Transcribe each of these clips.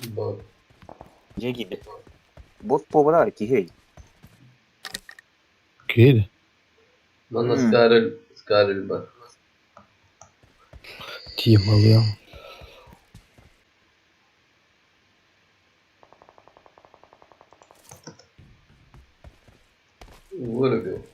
Бот. Дьиэ киирдэ. Бот буолбатах киһи. Киһи Манна М. Скарль, Скарль бар. Тималыам. Вырубил.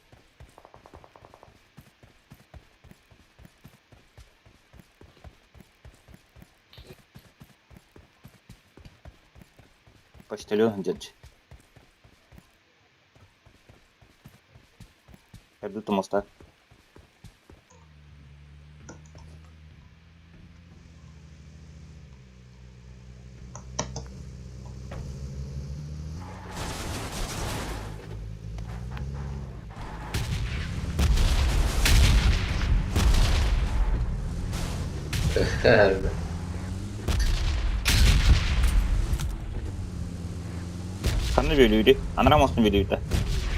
Почтальон дьадь. Пойду моста. Харда. Ханна бүөлүүрүй? Анараа мостун бүөлүүрдэ.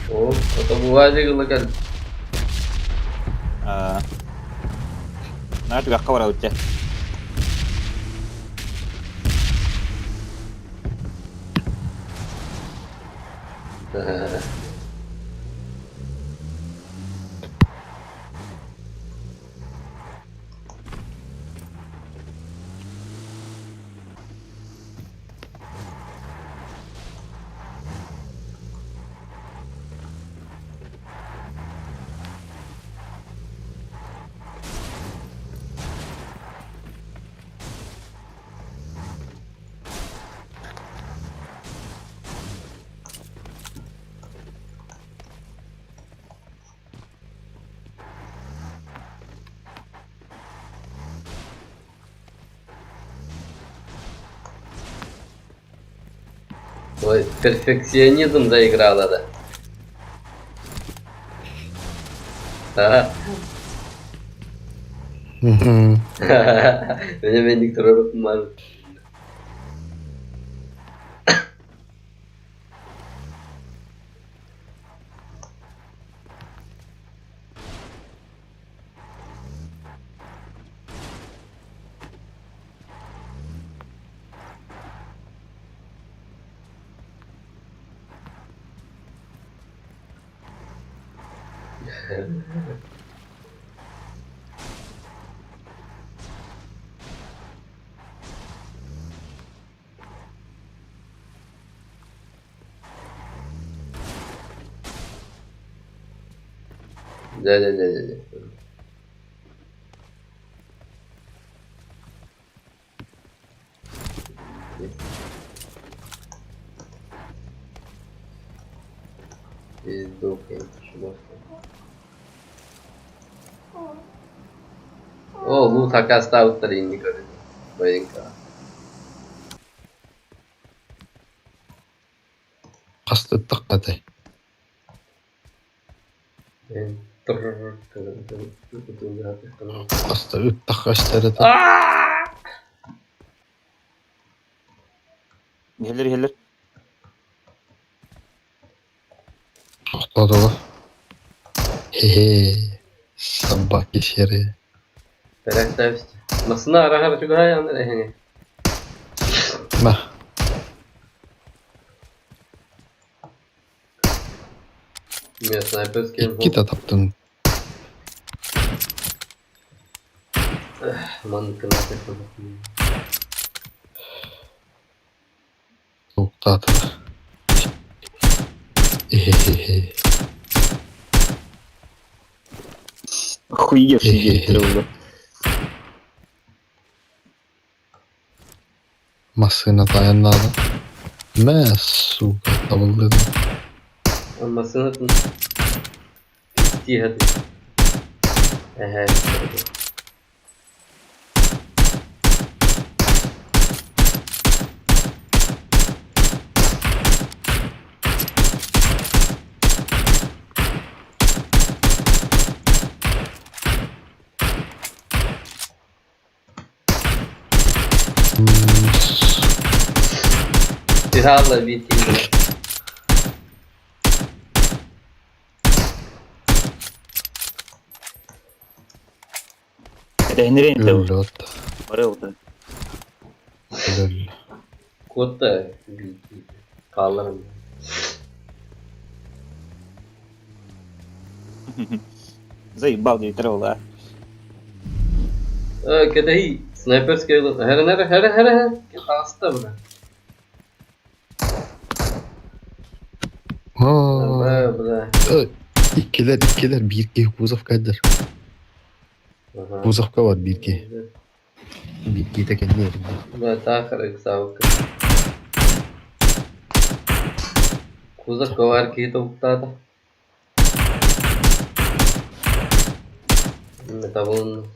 О, это бывает локаль. Аа. Наа түгэххэ барабыт дьэ. Ой, перфекционизм заиграла, да. А? Меня Виктор мажет. Да-да-да-да-да. О, лут акастаабыттар инник Байыҥка. Хастыттахха этэй? Хаста ыттахха истэр этэ. Иһэллэр иһэллэр. Тохтоотулар. Хе-хе. Собаки серые. Переставьте. Масына араһар чугаһаан эһиҥи. На. Мен снайперский Иккитэ таптым. Туктаатылар. Хе-хе-хе. Охуевший диэбиттэрэ буолуо. Массыына таайан наада. Мэ, сука, табыллыым. Массыынатын тииһэ эһээ Сигала биитиин Этэһиннэрин Өллө Бары ылтын. Өллө. Куотта биир хаалларан. Заебал диэтэр ол аа. Кэтэһии снайперскай һэрэн эрэ һэрэ һэрэ таҕыста бына. Аа, Бля, бля. Иккилэр, иккилэр, биир киһи кузовка кэллэр. Ага. Кузовка бар биир киһи. Биир киһитэ кэннэ эрийдэ. Бля, таахар ыксаабыкка. Кузовка баар киһи тобуктаата. Табылынна.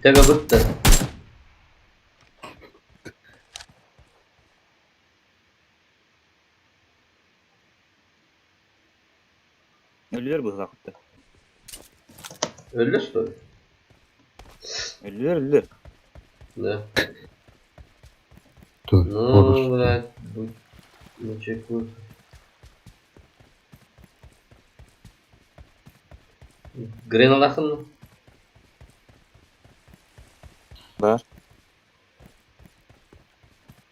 Төбө бытты. Өлүөр быһыылаах Өллө что ли? Өлүөр, өлүөр. Да. Тур, Ну, блядь, будь начеку. Греналахын. Бар.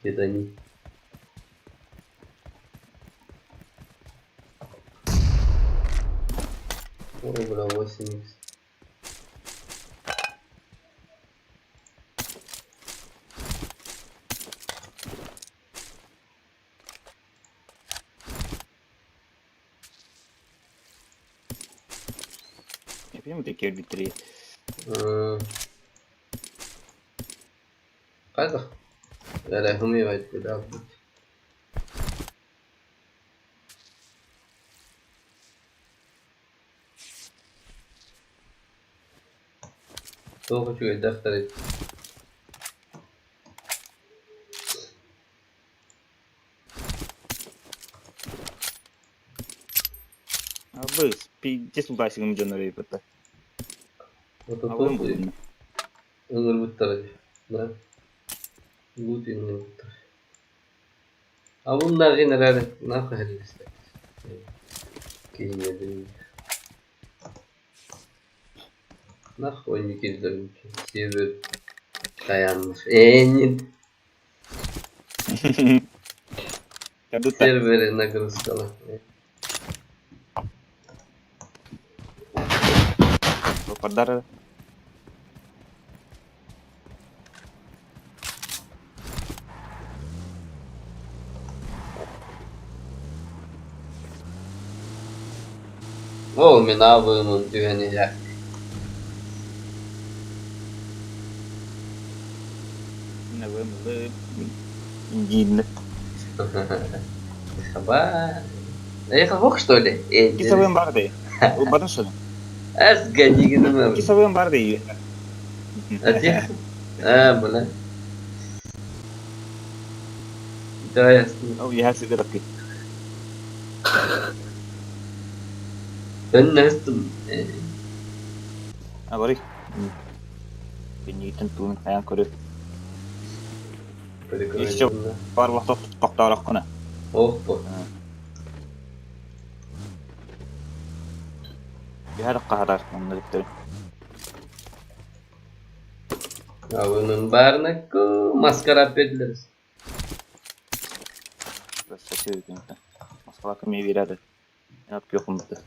Где-то они. О, бля, 8 Я понимаю, такие арбитрии. Хайдах? Эрэ хымыйбайт бит. Туох үчүгэйдэхтэрий? Абыс, пиздец удасигым дьоннор эбит. Вот Абым туох булдум. ыҥырбыттара дии. Да. Лут ыҥырбыттар. А буннааҕын эрээри нахуй хэрийбистэр. Киһини Нахуй не кирдер сервер таянмыш. Энин Кадыта. сервери нагрузкала. Подарок. Ол мин абыымын түһэн иһэ. Индииннэ. Хаба. Эхо что ли? Кисабын бар дии. Батын что ли? Эс гадигинем. Кисабын бар дии. А А, бля. Да, ясно. Ол яһа сыгыракы. Төннөстүм. А бары. Пенниитин туун хаян көрү. Прикольно. Бар вақтық тоқтаурақ қына. Ох, по. Бихар қаһарар онны диптер. Абынын барына маскарад бердилер. Москва кеме бирәде. Мен ат көхүмдү.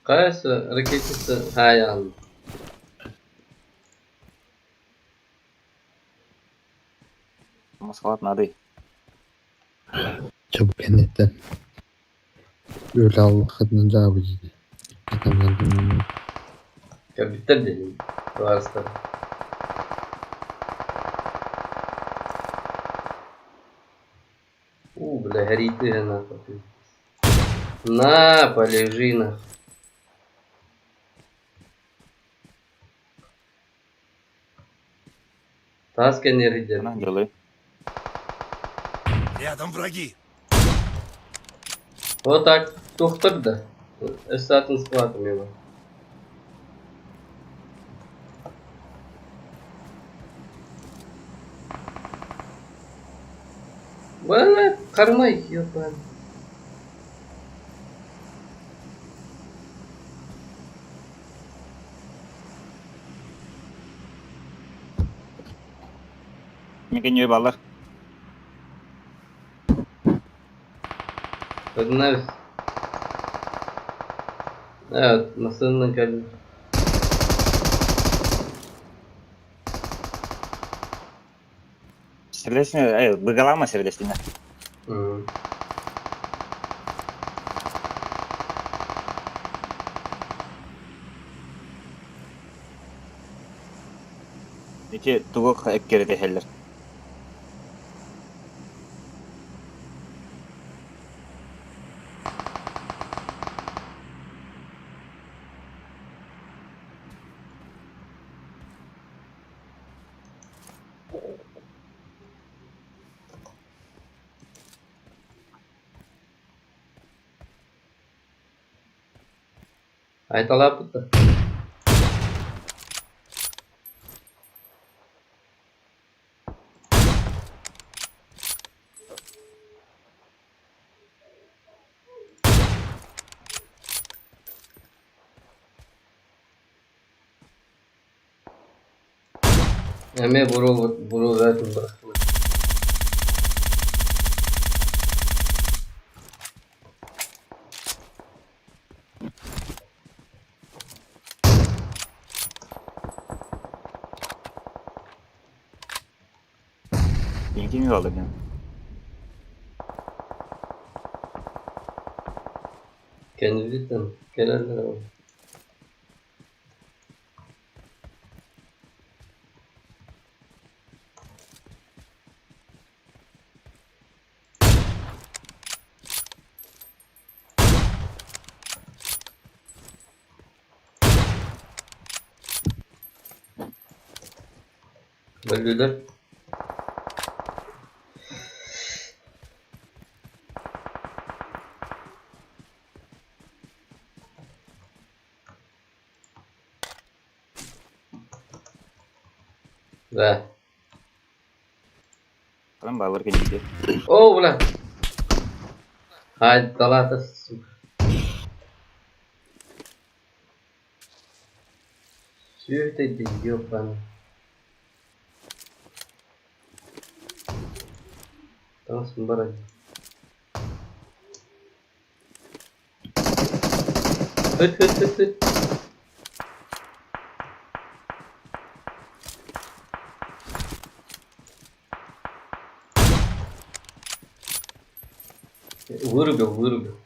Кайсы ракетница хаян. Москва нады. Чабы кэнниттэн Өлө аллахытынан дьаабы дии. Кабиттер дедим. Туарстар. У, бля, горит ты нахуй. На, полежи нахуй. Тас кенеридер. Ана жылы. Рядом враги. Вот так, тухтар да. Өссө склад мимо. Бля, кармай, ёбан. Мекенье баллар. Одна. Evet, masanın geldi. Сирлесине, быгалама сирлесине. Hı. Ити тугу эккерете хеллер. Айталапыта. Эме буру буру verdim bıraktım. Ким алды мен. Kendilitten gelenler ama. Öldüler. Да. Там баллар кенде. О, бля. Hadi dalata, сука. Все это ёбаный. Там баран. Hıt hıt hıt hıt. Вырубил, вырубил.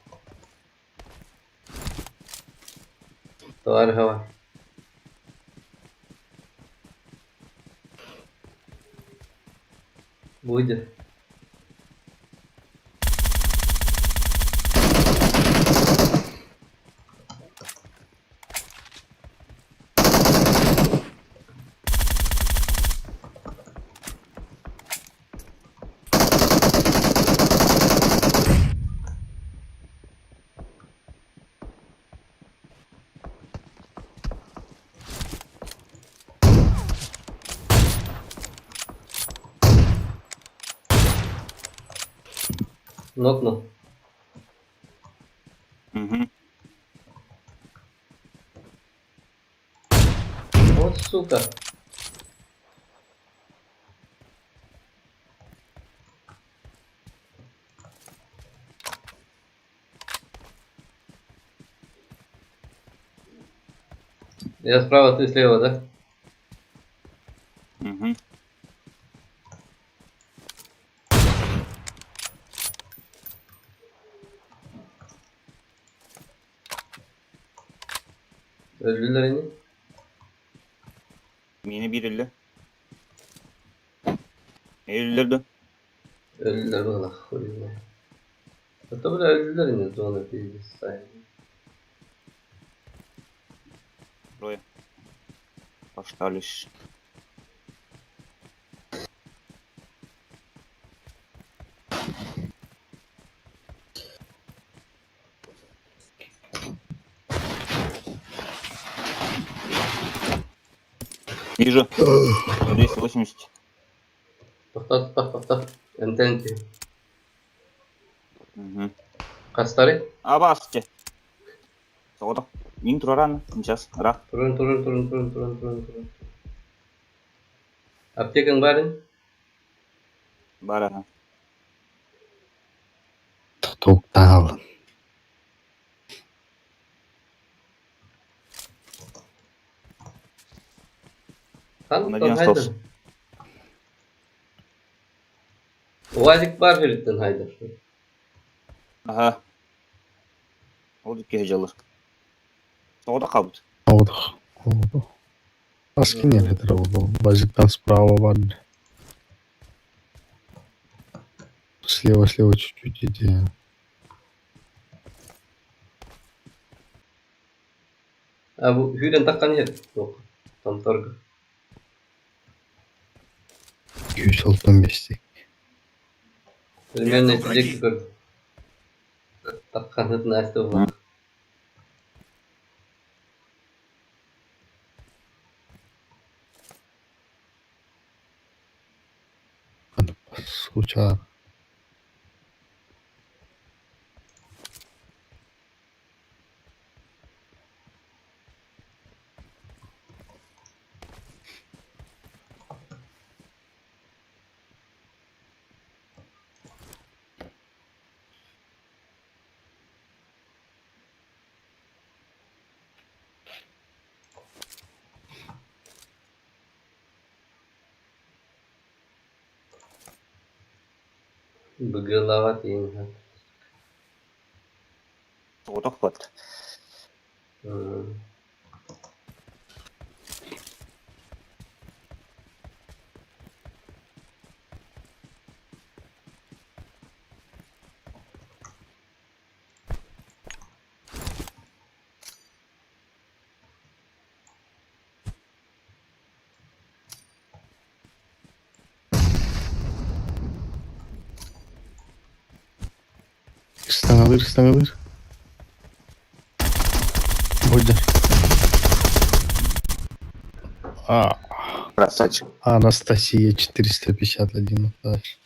Тварь гова. Будет. Нокнул. Угу. Вот сука. Я справа, ты слева, да? Угу. Öldüler yine. Мени бир эле. Öldürdü. Öldüler valla хуй знает. А то, бля, öldüler yine зона пиздец ставили. Трое. Остались. Вижу. 280. Тохтоо, тохтоо, тохтоо. Эмтэн түһ. Угу. Хастары? Абасте. Соҕотох. Мин тураран, сейчас, ра. Турун, турун, турун, турун, турун, турун, турун. Аптекаң баарын? Бар ага. Тоқтағалын. Хан, Он один хайдыр. остался. Уазик бар жериттен хайдыр. Ага. Ол икки дьалыр. Соҕотох хаалбыт. Олох. Олох. Аскин это был. Базиктан справа бар. Слева, слева чуть-чуть иди. А бу хүрен таккан жер. Yok. Там торга. 265 Примерно этecek көрдüm. Таккан нәрсе бар. Случайно. Быгылава тиин. Соҕотох бат. Становыр, становыр. Будя. А, Красавчик. Анастасия 451 этаж.